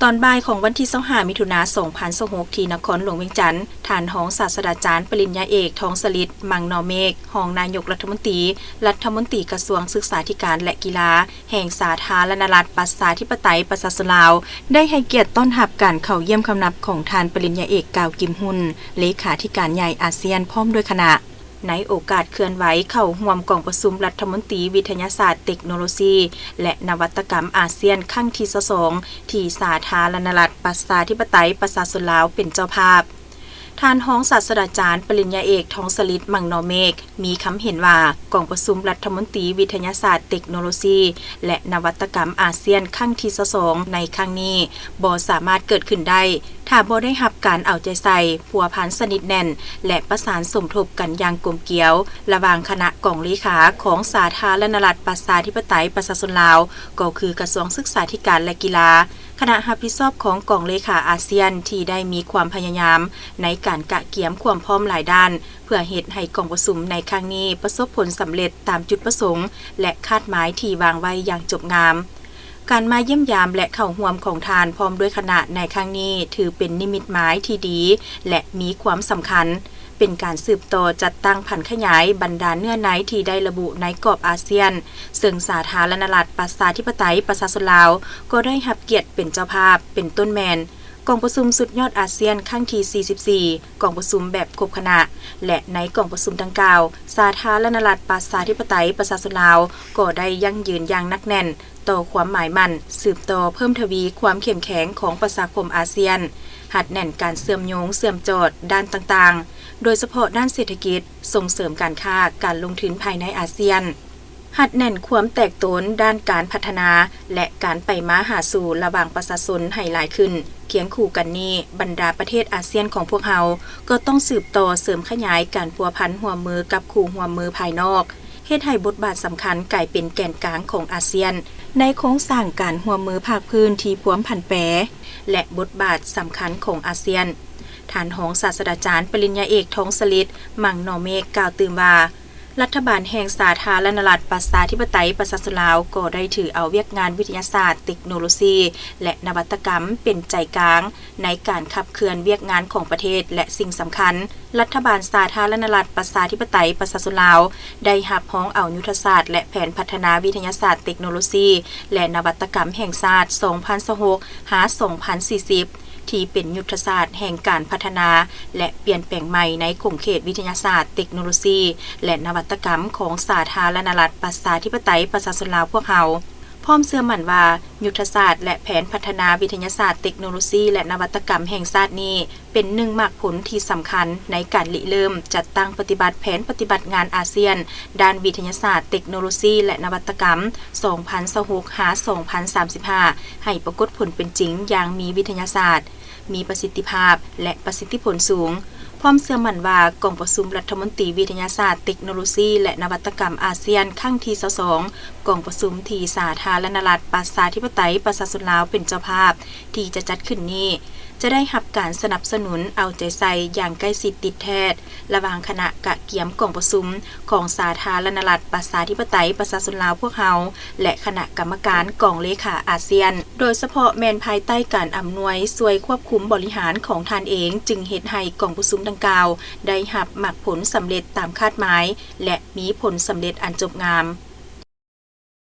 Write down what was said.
ຕອນບ່າຍຂອງວັນທີຊາວຫ້າ ມິຖຸນາ ສອງພັນຊາວຫົກ ທີ່ນະຄອນຫຼວງວຽງຈັນ, ທ່ານຮອງສາດສະດາຈານ ປະລິນຍາເອກ ທອງສະລິດ ມັງນໍເມກ ຮອງນາຍົກລັດຖະມົນຕີ, ລັດຖະມົນຕີກະຊວງສຶກສາທິການ ແລະ ກິລາ ແຫ່ງສາທາລະນະລັດ ປະຊາທິປະໄຕ ປະຊາຊົນລາວ ໄດ້ໃຫ້ກຽດຕ້ອນຮັບການເຂົ້າຢ້ຽມຄຳນັບຂອງທ່ານປະລິນຍາເອກ ກາວ ກິມຮຸນ ເລຂາທິການໃຫຍ່ອາຊຽນ ພ້ອມດ້ວຍຄະນະ. ໃນໂອກາດເຄື່ອນໄຫວເຂົ້າຮ່ວມກອງປະຊຸມລັດຖະມົນຕີວິທະຍາສາດ, ເຕັກໂນໂລຊີ ແລະ ນະວັດຕະກຳອາຊຽນ ຄັ້ງທີຊາວສອງ ທີ່ສາທາລະນະລັດ ປະຊາທິປະໄຕ ປະຊາຊົນລາວ ເປັນເຈົ້າພາບ, ທ່ານຮອງສາດສະດາຈານ ປະລິນຍາເອກ ທອງສະລິດ ມັງນໍເມກ ມີຄຳເຫັນວ່າ ກອງປະຊຸມລັດຖະມົນຕີວິທະຍາສາດ, ເຕັກໂນໂລຊີ ແລະ ນະວັດຕະກຳອາຊຽນ ຄັ້ງທີຊາວສອງ ໃນຄັ້ງນີ້ ບໍ່ສາມາດເກີດຂຶ້ນໄດ້ ຖ້າບໍ່ໄດ້ຮັບການເອົາໃຈໃສ່, ພົວພັນສະໜິດແໜ້ນ ແລະ ປະສານສົມທົບກັນຢ່າງກົມກຽວ ລະຫວ່າງຄະນະກອງເລຂາຂອງສາທາລະນະລັດ ປະຊາທິປະໄຕ ປະຊາຊົນລາວ ກໍຄືກະຊວງສຶກສາທິການ ແລະ ກິລາ, ຄະນະຮັບຜິດຊອບຂອງກອງເລຂາອາຊຽນ ທີ່ໄດ້ມີຄວາມພະຍາຍາມໃນການກະກຽມຄວາມພ້ອມຫຼາຍດ້ານ ເພື່ອເຮັດໃຫ້ກອງປະຊຸມໃນຄັ້ງນີ້ປະສົບຜົນສຳເລັດຕາມຈຸດປະສົງ ແລະ ຄາດໝາຍທີ່ວາງໄວ້ຢ່າງຈົບງາມ. ການມາຢ້ຽມຢາມ ແລະ ເຂົ້າຮ່ວມຂອງທ່ານພ້ອມດ້ວຍຄະນະໃນຄັ້ງນີ້ ຖືເປັນນິມິດໝາຍທີ່ດີ ແລະ ມີຄວາມສຳຄັນ, ເປັນການສືບຕໍ່ຈັດຕັ້ງຜັນຂະຫຍາຍບັນດາເນື້ອໃນທີ່ໄດ້ລະບຸໃນກອບອາຊຽນ, ເຊິ່ງສາທາລະນະລັດ ປະຊາທິປະໄຕ ປະຊາຊົນລາວ ກໍໄດ້ຮັບກຽດເປັນເຈົ້າພາບ, ເປັນຕົ້ນແມ່ນ ກອງປະຊຸມສຸດຍອດອາຊຽນ ຄັ້ງທີສີ່ສິບສີ່ ກອງປະຊຸມແບບຄົບຄະນະ ແລະ ໃນກອງປະຊຸມດັ່ງກ່າວ, ສາທາລະນະລັດ ປະຊາທິປະໄຕ ປະຊາຊົນລາວ ກໍໄດ້ຢັ້ງຢືນຢ່າງໜັກແໜ້ນ ຕໍ່ຄວາມໝາຍໝັ້ນ ສືບຕໍ່ເພີ່ມທະວີຄວາມເຂັ້ມແຂງຂອງປະຊາຄົມອາຊຽນ, ຮັດແໜ້ນການເຊື່ອມໂຍງເຊື່ອມຈອດດ້ານຕ່າງໆ, ໂດຍສະເພາະດ້ານເສດຖະກິດ, ສົ່ງເສີມການຄ້າ, ການລົງທຶນພາຍໃນອາຊຽນ, ຮັດແໜ້ນຄວາມແຕກໂຕນດ້ານການພັດທະນາ ແລະ ການໄປມາຫາສູ່ລະຫວ່າງປະຊາຊົນໃຫ້ຫຼາຍຂຶ້ນ. ຄຽງຄູ່ກັນນີ້, ບັນດາປະເທດອາຊຽນຂອງພວກເຮົາ ກໍຕ້ອງສືບຕໍ່ເສີມຂະຫຍາຍການພົວພັນຮ່ວມມືກັບຄູ່ຮ່ວມມືພາຍນອກ, ເຮັດໃຫ້ບົດບາດສຳຄັນກາຍເປັນແກນກາງຂອງອາຊຽນ ໃນໂຄງສ້າງການຮ່ວມມືພາກພື້ນທີ່ພວມຜັນແປ ແລະ ບົດບາດສຳຄັນຂອງອາຊຽນ. ທ່ານຮອງສາດສະດາຈານ ປະລິນຍາເອກ ທອງສະລິດ ມັງນໍເມກ ກ່າວຕື່ມວ່າ, ລັດຖະບານແຫ່ງສາທາລະນະລັດ ປະຊາທິປະໄຕ ປະຊາຊົນລາວ ກໍໄດ້ຖືເອົາວຽກງານວິທະຍາສາດ, ເຕັກໂນໂລຊີ ແລະ ນະວັດຕະກຳເປັນໃຈກາງ ໃນການຂັບເຄື່ອນວຽກງານຂອງປະເທດ ແລະ ສິ່ງສຳຄັນ, ລັດຖະບານສາທາລະນະລັດ ປະຊາທິປະໄຕ ປະຊາຊົນລາວ ໄດ້ຮັບຮອງເອົາຍຸດທະສາດ ແລະ ແຜນພັດທະນາວິທະຍາສາດ, ເຕັກໂນໂລຊີ ແລະ ນະວັດຕະກຳແຫ່ງຊາດ ສອງພັນຊາວຫົກ ຫາ ສອງພັນສີ່ສິບ ທີ່ເປັນຍຸດທະສາດແຫ່ງການພັດທະນາ ແລະ ປ່ຽນແປງໃໝ່ໃນຂົງເຂດວິທະຍາສາດ, ເຕັກໂນໂລຊີ ແລະ ນະວັດຕະກຳຂອງສາທາລະນະລັດ ປະຊາທິປະໄຕ ປະຊາຊົນລາວພວກເຮົາ. ພ້ອມເຊື່ອໝັ້ນວ່າ ຍຸດທະສາດ ແລະ ແຜນພັດທະນາວິທະຍາສາດ, ເຕັກໂນໂລຊີ ແລະ ນະວັດຕະກຳແຫ່ງຊາດນີ້ ເປັນໜຶ່ງໝາກຜົນທີ່ສຳຄັນໃນການລິເລີ່ມຈັດຕັ້ງປະຕິບັດແຜນປະຕິບັດງານອາຊຽນ ດ້ານວິທະຍາສາດ, ເຕັກໂນໂລຊີ ແລະ ນະວັດຕະກຳ ສອງພັນຊາວຫົກ ຫາ ສອງພັນສາມສິບຫ້າ ໃຫ້ປາກົດຜົນເປັນຈິງຢ່າງມີວິທະຍາສາດ, ມີປະສິດທິພາບ ແລະ ປະສິດທິຜົນສູງ. ພ້ອມເຊື່ອໝັ້ນວ່າ ກອງປະຊຸມລັດຖະມົນຕີວິທະຍາສາດ, ເຕັກໂນໂລຊີ ແລະ ນະວັດຕະກຳອາຊຽນ ຄັ້ງທີຊາວສອງ ກອງປະຊຸມທີ່ສາທາລະນະລັດ ປະຊາທິປະໄຕ ປະຊາຊົນລາວ ເປັນເຈົ້າພາບ ທີ່ຈະຈັດຂຶ້ນນີ້ ຈະໄດ້ຮັບການສະໜັບສະໜູນເອົາໃຈໃສ່ຢ່າງໃກ້ຊິດຕິດແທດ ລະຫວ່າງຄະນະກະກຽມກອງປະຊຸມຂອງສາທາລະນະລັດ ປະຊາທິປະໄຕ ປະຊາຊົນລາວພວກເຮົາ ແລະ ຄະນະກຳມະການກອງເລຂາອາຊຽນ, ໂດຍສະເພາະແມ່ນພາຍໃຕ້ການອຳນວຍຊ່ວຍຄວບຄຸມບໍລິຫານຂອງທ່ານເອງ ຈຶ່ງເຮັດໃຫ້ກອງປະຊຸມດັ່ງກ່າວໄດ້ຮັບໝາກຜົນສຳເລັດຕາມຄາດໝາຍ ແລະ ມີຜົນສຳເລັດອັນຈົບງາມ.